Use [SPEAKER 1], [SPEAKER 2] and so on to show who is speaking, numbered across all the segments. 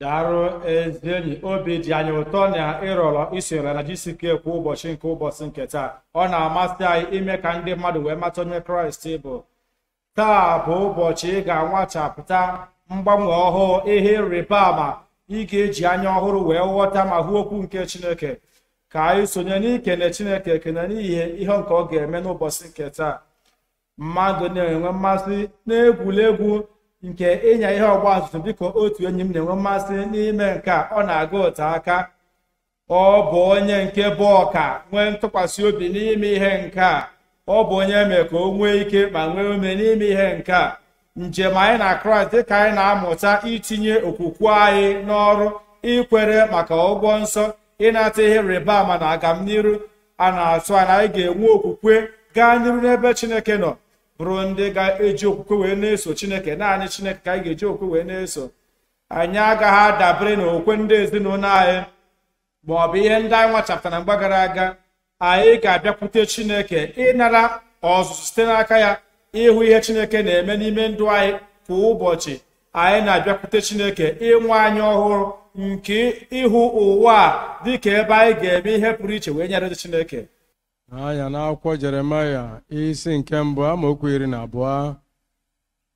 [SPEAKER 1] Daalụ ezi enyi, obi dị anyị ụtọ na ịrọrọ isonyere na GCK kwa ụbọchị nke ụbọchị nke taa. Ọ na-amasị anyị ime ka ndị mmadụ wee mata onye Kraịst bụ. Taa bụ ụbọchị ị ga-anwachapụta mgbanwe ọhụụ, ihe ịrịba ama ị ga-eji anya ọhụrụ wee ghọta ma hụ okwu nke Chineke. Ka anyị sonye n'ikene Chineke ekene n'ihi ihe nke ọ ga-eme n'ụbọchị nke taa. Mmadụ na-enwe mmasị n'egwuregwu nke ịnya ihe ọgbatumtum, dịka otu enyi m na-enwe mmasị n'ime nke a, ọ na-aga otu aka. Ọ bụ onye nke bụ ọka nwee ntụkwasị obi n'ime ihe nke a. Ọ bụ onye eme ka o nwee ike ma nwee ume n'ime ihe nke a. Njem anyị na Kraịst, dịka anyị na-amụta itinye okwukwe anyị n'ọrụ, ikwere maka ụgwọ nsọ, ịnata ihe rịba ama na agamniru, a na-atụ anya anyị ga-enwe okwukwe gaa n'iru n'ebe Chineke nọ, bụrụ ndị ga-eji okwukwe wee na-eso Chineke. Naanị Chineke ka anyị ga-eji okwukwe wee na-eso. Anyị agaghị adabere n'okwukwe ndị ezinụlọ anyị ma ọ bụ ihe ndị anyị nwachapụtara mgbe gara aga. Anyị ga-abịakwute Chineke ịnara ọzụzụ site n'aka ya, ịhụ ihe Chineke na-eme n'ime ndụ anyị kwa ụbọchị. Anyị na-abịakwute Chineke ịnwe anya ọhụrụ nke ịhụ ụwa a dịka ebe anyị ga-eme ihe pụrụ iche wee nyere Chineke.
[SPEAKER 2] Anya n'akwụkwọ Jeremaya isi nke mbụ amaokwu 12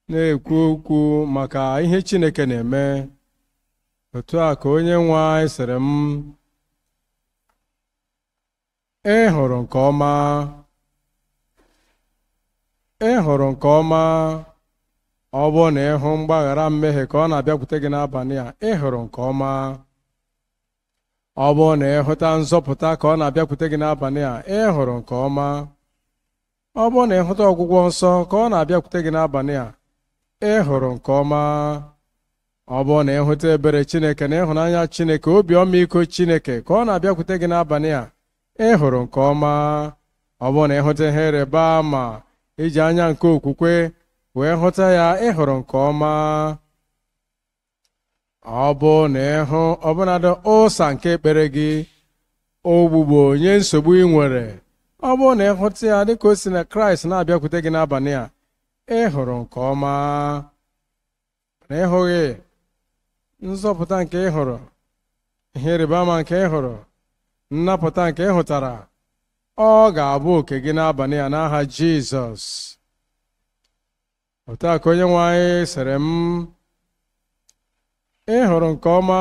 [SPEAKER 2] na-ekwu okwu maka ihe Chineke na-eme. Otu a ka onye nwe anyị sịrị m, ị hụrụ nke ọma, ị hụrụ nke ọma. Ọ bụrụ na ịhụ mgbaghara mmehie ka ọ na-abịakwute gị n'abalị a, ị hụrụ nke ọma. Ọ bụrụ na ịhụta nzọpụta ka ọ na-abịakwute gị n'abalị a, ị hụrụ nke ọma. Ọ bụrụ na ịhụta ọgwụgwọ nsọ ka ọ na-abịakwute gị n'abalị a, ị hụrụ nke ọma. Ọ bụrụ na ịhụta ebere Chineke na ịhụnanya Chineke, obi ọmịiko Chineke ka ọ na-abịakwute gị n'abalị a, ị hụrụ nke ọma. Ọ bụrụ na ịhụta ihe ịrịba ama iji anya nke okwukwe wee hụta ya, ị hụrụ nke ọma. Ọ bụ na ịhụ ọbụnadị ụsa nke ekpere gị, ogbugbo nye nsogbu ị nwere, ọ bụrụ na ịhụta ya dịka o si na Kraịst na-abịakwute gị n'abalị a, ị hụrụ nke ọma. Na ịhụghị nzọpụta nke ị hụrụ, ihe ịrịba ama nke ị hụrụ, nnapụta nke ị hụtara, ọ ga-abụ oke gị n'abalị a n'aha Jizọs. Otu a ka onye nwe anyị sịrị m, ị hụrụ nke ọma,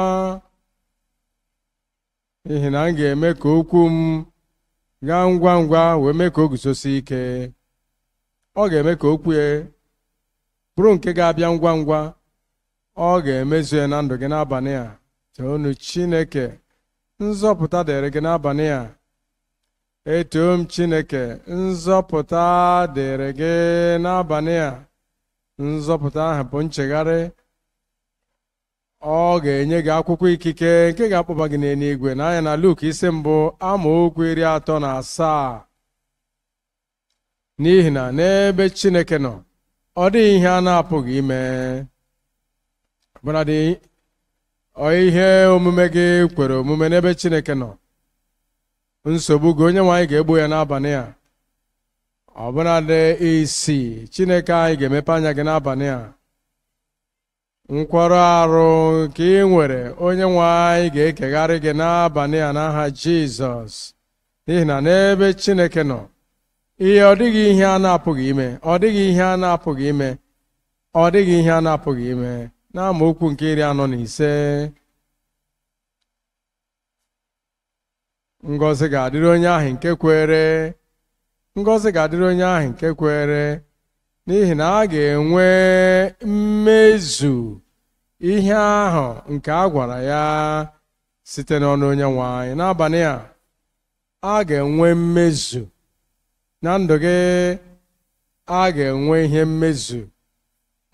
[SPEAKER 2] n'ihi na m ga-eme ka okwu m gaa ngwa ngwa wee mee ka o guzosie ike. Ọ ga-eme ka okwu ya bụrụ nke ga-abịa ngwa ngwa. Ọ ga-emezu ya na ndụ gị n'abalị a. Toonu Chineke, nzọpụta dịrị gị n'abalị a. Etoo m Chineke, nzọpụta dịrị gị n'abalị a. Nzọpụta ahụ bụ nchegharị. Ọ ga-enye gị akwụkwọ ikike nke ga-akpọba gị n'eluigwe. N'anya na Luk isi mbụ amaokwu 37. N'ihi na n'ebe Chineke nọ, ọ dịghị ihe a na-apụghị ime. Ọbụnadị ihe omume gị kwere omume n'ebe Chineke nọ. Nsogbu gị onye nwe anyị ga-egbo ya n'abalị a. Ọbụnadị isi Chineke anyị ga-emepe anya gị n'abalị a. Nkwarụ arụ nke ị nwere, onye nwe anyị ga-ekegharị gị n'abalị a n'aha Jizọs. N'ihi na n'ebe Chineke nọ, ihe ọ dịghị ihe a na-apụghị ime, ọ dịghị ihe a na-apụghị ime, ọ dịghị ihe a na-apụghị ime. N'amaokwu nke 45, ngọzi ga-adịrị onye ahụ nke kwere, ngọzi ga-adịrị onye ahụ nke kwere, n'ihi na a ga-enwe mmezu ihe ahụ nke a gwara ya site n'ọnụ onye nwe anyị. N'abalị a, a ga-enwe mmezu na ndụ gị, a ga-enwe ihe mmezu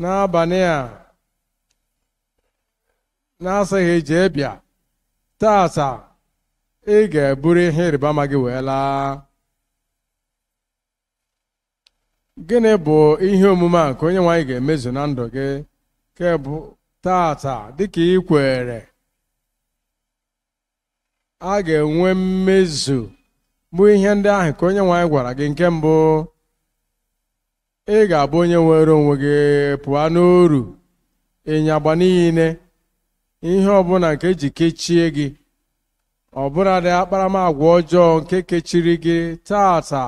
[SPEAKER 2] n'abalị a. Na-asịghị jee bịa tata, ị ga-eburu ihe ịrịba ama gị wee laa. Gịnị bụ ihe omume a nke onye nwe anyị ga-emezu na ndụ gị nke bụ tata dịka ị kwere? A ga-enwe mmezu bụ ihe ndị ahụ ka onye nwe anyị gwara gị. Nke mbụ, ị ga-abụ onye nwere onwe gị pụọ n'oru ịnyagba niile. Ihe ọbụla nke eji kechie gị, ọbụladị akparamagwa ọjọọ nke kechiri gị tata,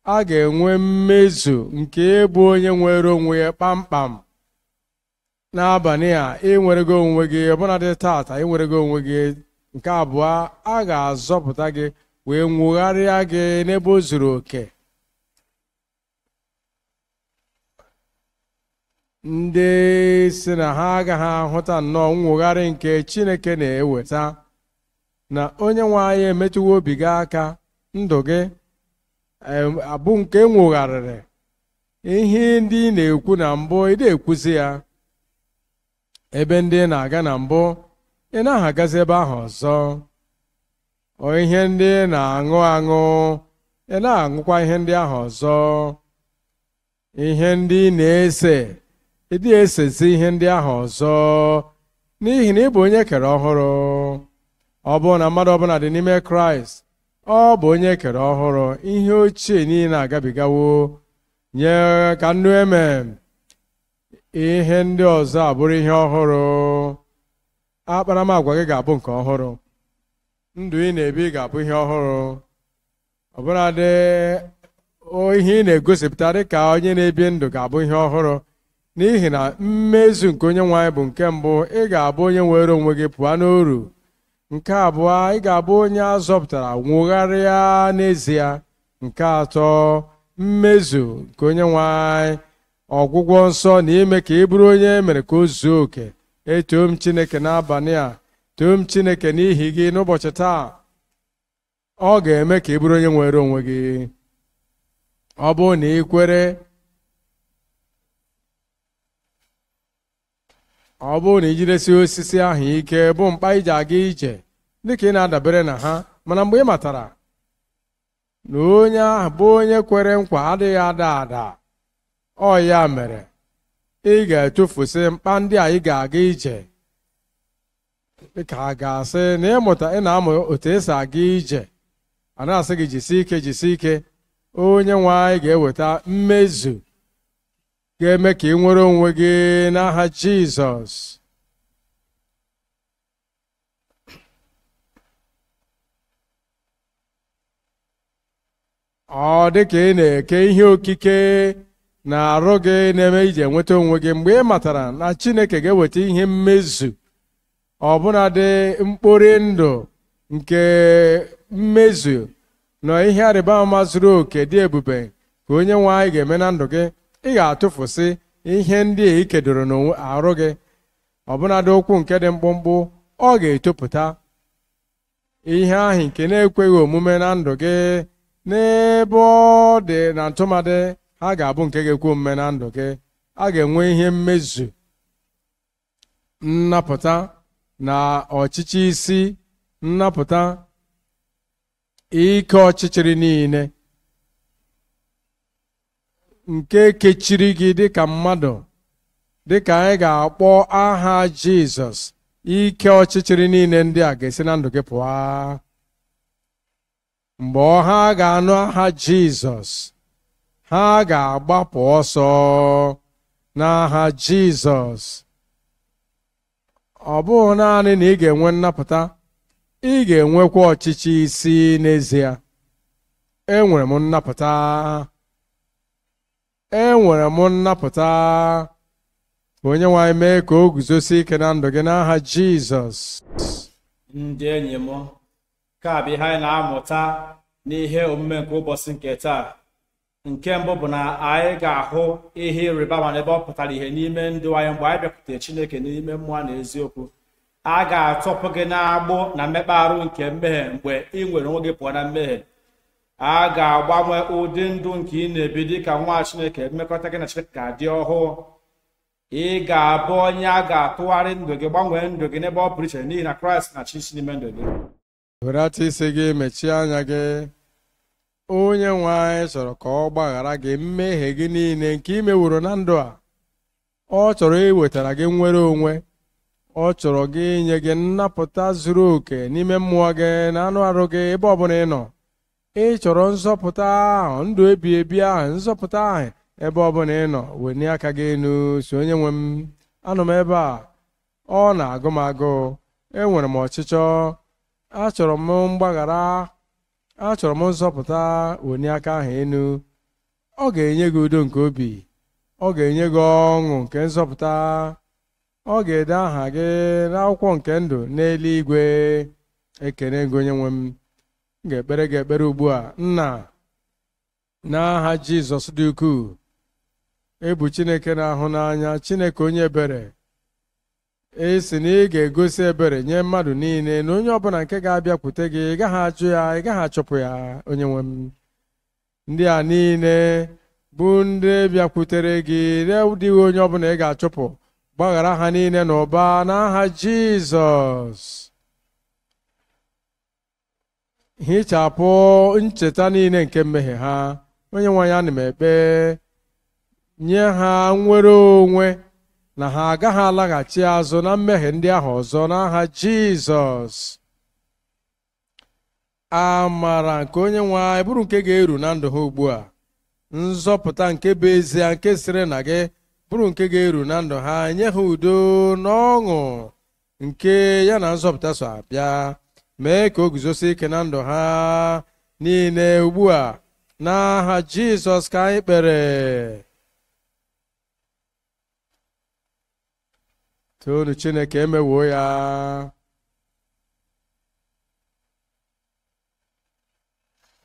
[SPEAKER 2] a ga-enwe mmezu nke ịbụ onye nwere onwe ya kpamkpam. N'abalị a ị nwerego onwe gị, ọbụladị tata ị nwerego onwe gị. Nke abụọ, a ga-azọpụta gị wee nwogharịa gị n'ebe o zuru oke. Ndị si na ha agaghị ahụta nnọọ nwogharị nke Chineke na-eweta, na onye nwe anyị emetụwo obi gị aka, ndụ gị abụ nke nwogharịrị. Ihe ndị ị na-ekwu na mbụ ị na-ekwuzi ya, ebe ndị ị na-aga na mbụ ị naghị agazi ebe ahụ ọzọ. Ihe ndị ị na-aṅụ aṅụ ị na-aṅụkwa ihe ndị ahụ ọzọ. Ihe ndị ị na-ese ị dịghị esezi ihe ndị ahụ ọzọ, n'ihi na ị bụ onye kere ọhụrụ. Ọ bụrụ na mmadụ ọbụla dị n'ime Kraịst, ọ bụ onye kere ọhụrụ. Ihe ochie niile agabigawo, nye ka nnu eme ihe ndị ọzọ abụrụ ihe ọhụrụ. Akparamagwa gị ga-abụ nke ọhụrụ, ndụ ị na-ebi ga-abụ ihe ọhụrụ, ọbụladị ihe ị na-egosipụta dịka onye na-ebi ndụ ga-abụ ihe ọhụrụ. N'ihi na mmezu nke onye nwe anyị bụ nke mbụ, ị ga-abụ onye nwere onwe gị pụọ n'oru. Nke abụọ, ị ga-abụ onye a zọpụtara nwogharịa n'ezie. Nke atọ, mmezu nke onye nwe anyị, ọgwụgwọ nsọ na ime ka ị bụrụ onye e mere ka o zuo oke. Etoo m Chineke n'abalị a, too m Chineke n'ihi gị n'ụbọchị taa. Ọ ga-eme ka ị bụrụ onye nwere onwe gị. Ọ bụrụ na ị kwere, ọ bụrụ na ị jidesi osisi ahụ ike bụ mkpa iji aga ije dịka ị na-adabere na ha, mana mgbe ị matara na onye ahụ bụ onye kwere nkwa adịghị ada ada, ọ ya mere ị ga-etufusị mkpa ndị a ị ga-aga ije, dịka a ga-asị na ịmụta ị na-amụ otu esi aga ije, a na-asị gị jisie ike, jisie ike. Onye nwe anyị ga-eweta mmezu ga-eme ka ị nwere onwe gị n'aha Jizọs. Ọ dị ka ị na-eke ihe okike na-arụ gị na-eme iji enweta onwe gị, mgbe ị matara na Chineke ga-eweta ihe mmezu, ọbụnadị mkpori ndụ nke mmezu na ihe arịba ama zuru oke dị ebube ka onye nwe anyị ga-eme na ndụ gị, ị ga-atụfusị ihe ndị a ị kedoro n'arụ gị, ọbụnadị ụkwụ nke dị mkpụmkpụ, ọ ga-etopụta. Ihe ahụ nke na-ekweghị omume na ndụ gị n'ebe ọ dị na ntụmadị, ha ga-abụ nke ga-ekwe omume na ndụ gị. A ga-enwe ihe mmezu, nnapụta na ọchịchị isi, nnapụta ike ọchịchịrị niile nke kechiri gị dịka mmadụ, dịka anyị ga-akpọ aha Jizọs. Ike ọchịchịrị niile ndị a ga-esi na ndụ gị pụọ. Mgbe ha ga-anụ aha Jizọs, ha ga-agbapụ ọsọ n'aha Jizọs. Ọ bụghị naanị na ị ga-enwe nnapụta, ị ga-enwekwa ọchịchị isi n'ezie. Enwere m nnapụta, enwere m nnapụta. Ka onye nwe anyị mee ka o guzosie ike na ndụ gị n'aha Jizọs.
[SPEAKER 1] Ndị enyi m, ka bụ ihe anyị na-amụta n'ihe omume nke ụbọchị nke taa. Nke mbụ bụ na anyị ga-ahụ ihe ịrịba ama n'ebe ọ pụtara ihe n'ime ndụ anyị mgbe anyị bịakwutere Chineke n'ime mmụọ na eziokwu. A ga-atọpụ gị n'agbụ na mmekpa arụ nke mmehie mgbe ị nwere onwe gị pụọ na mmehie. A ga-agbanwe ụdị ndụ nke ị na-ebi dịka nwa Chineke, mmekọrịta gị na Chineke ga-adị ọhụụ. Ị ga-abụ onye a ga-atụgharị ndụ gị, gbanwee ndụ gị n'ebe ọ pụrụ iche, n'ihi na Kraịst na chi si n'ime ndụ gị.
[SPEAKER 2] Werata isi gị, mechie anya gị. Onye nwe anyị chọrọ ka ọ gbaghara gị mmehie gị niile nke ị meworo na ndụ a. Ọ chọrọ iwetara gị nnwere onwe. Ọ chọrọ gị inye gị nnapụta zuru oke n'ime mmụọ gị na anụ arụ gị ebe ọbụla ị nọ. Ị chọrọ nzọpụta ahụ, ndụ ebi ebi ahụ, nzọpụta ahụ ebe ọbụla ị nọ. Welie aka gị elu, si onye nwe m, anọ m ebe a. Ọ na-agụ m agụụ, enwere m ọchịchọ, achọrọ m mgbaghara, achọrọ m nzọpụta. Welie aka ahụ elu. Ọ ga-enye gị udo nke obi, ọ ga-enye gị ọṅụ nke nzọpụta, ọ ga-ede aha gị n'akwụkwọ nke ndụ n'eluigwe. Ekene gị onye nwe m. M ga-ekpere gị ekpere ugbu a. Nna, n'aha Jizọs dị ukwuu, ị bụ Chineke na-ahụ n'anya, Chineke onye ebere. Ị sị na ị ga-egosi ebere nye mmadụ niile, na onye ọbụla nke ga-abịakwute gị, ị gaghị ajụ ya, ị gaghị achụpụ ya. Onye nwe m, ndị a niile bụ ndị bịakwutere gị, dịghị onye ọbụla ị ga-achụpụ. Gbaghara ha niile n'ụba n'aha Jizọs. Hichapụ ncheta niile nke mmehie ha. Onye nwe anyị, ana m ekpe, nye ha nnwere onwe na ha agaghị alaghachi azụ na mmehie ndị ahụ ọzọ n'aha Jizọs. Amara nke onye nwe anyị bụrụ nke ga-eru na ndụ ha ugbu a. Nzọpụta nke bụ ezie nke siri na gị bụrụ nke ga-eru na ndụ ha. Nye ha udo na ọṅụ nke ya na nzọpụta so abịa. Mee ka o guzosie ike na ndụ ha niile ugbu a n'aha Jizọs ka anyị kpere. Toonu Chineke, emewo ya.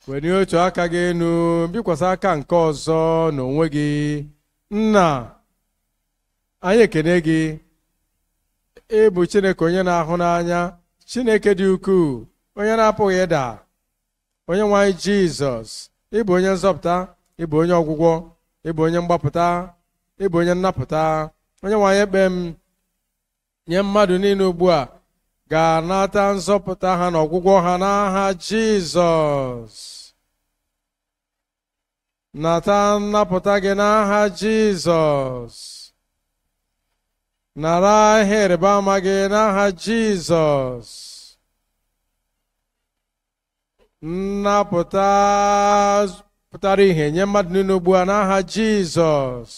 [SPEAKER 2] Welie otu aka gị elu, bikwasị aka nke ọzọ n'onwe gị. Nna, anyị ekene gị. Ị bụ Chineke onye na-ahụ n'anya, Chineke dị ukwuu, onye na-apụghị ịda. Onye nwe anyị Jizọs, ị bụ onye nzọpụta, ị bụ onye ọgwụgwọ, ị bụ onye mgbapụta, ị bụ onye nnapụta. Onye nwe anyị, ekpe m nye mmadụ niile ugbu a ga-anata nzọpụta ha na ọgwụgwọ ha n'aha Jizọs. Nata nnapụta gị n'aha Jizọs. Nara ihe ịrịba ama gị n'aha Jizọs. Nnapụta pụtara ihe nye mmadụ niile ugbu a n'aha Jizọs.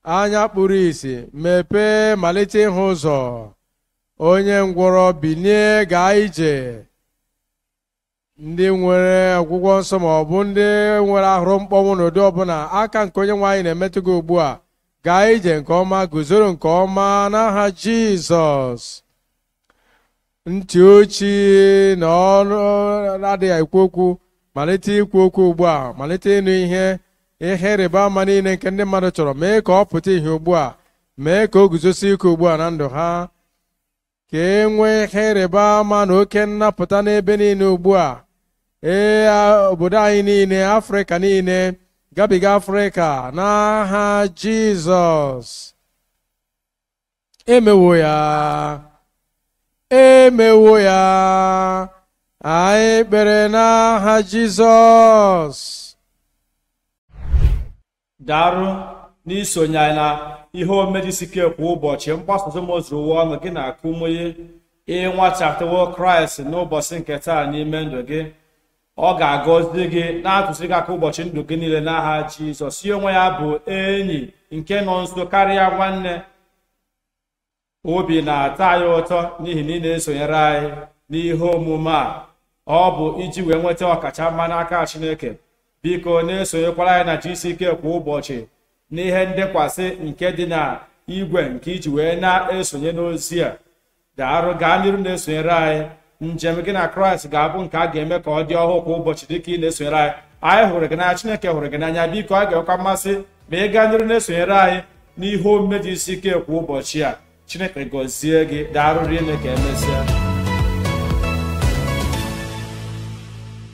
[SPEAKER 2] Anya kpuru ìsì mepee, malite ịhụ ụzọ. Onye ngwọrọ bilie gaa ije. Ndị nwere ọgwụgwọ nsọ ma ọ bụ ndị nwere ahụrụ mkpọnwụ n'ụdị ọbụla, aka nke onye nwe anyị na-emetụ gị ugbu a. Gaa ije nke ọma, guzoro nke ọma n'aha Jizọs. Ntị ochi na ọnụ adịghị ekwu okwu, malite ikwu okwu ugbu a, malite ịnụ ihe. Ihe ịrịba ama niile nke ndị mmadụ chọrọ, mee ka ọ pụta ìhè ugbu a, mee ka o guzosie ike ugbu a na ndụ ha. Ka e nwee ihe ịrịba ama na oke nnapụta n'ebe niile ugbu a. Ee, obodo anyị niile, Afrịka niile, gabiga Afrịka n'aha Jizọs. Emewo ya, emewo ya. Anyị kpere n'aha Jizọs.
[SPEAKER 1] Darụ n'isonye anyị na ihe omume Jisike kwa ụbọchị mgbasa ozi zuru ụwa ọnụ gị na Kumuyi. Ịnwachatawo Kraịst n'ụbọchị nke taa n'ime ndụ gị. Ọ ga-agọzi gị na-atụzi gị aka ụbọchị ndụ gị niile n'aha Jizọs. Ya onwe ya bụ enyi nke nọ nso karịa nwanne. Obi na-atọ anyị ụtọ n'ihi na ị na-esonyere anyị n'ihe omume a. Ọ bụ iji wee nweta ọkacha mma n'aka Chineke. Biko na-esonyekwara anyị na Jisike kwa ụbọchị n'ihe ndekwasị nke dị na igwe nke iji wee na-esonye n'ozi a. Daarụ, gaa n'iru na-esonyere anyị. Njem gị na Kraịst ga-abụ nke a ga-eme ka ọ dị ọhụụ kwa ụbọchị dịka ị na-esonyere anyị. Anyị hụrụ gị n'anya, Chineke hụrụ gị n'anya. Biko a ga-enwekwa mmasị ma ị gaa n'iru na-esonyere anyị n'ihe omume Jisike kwa ụbọchị a. Chineke gọzie gị. Daarụ rinne, ka emesịa.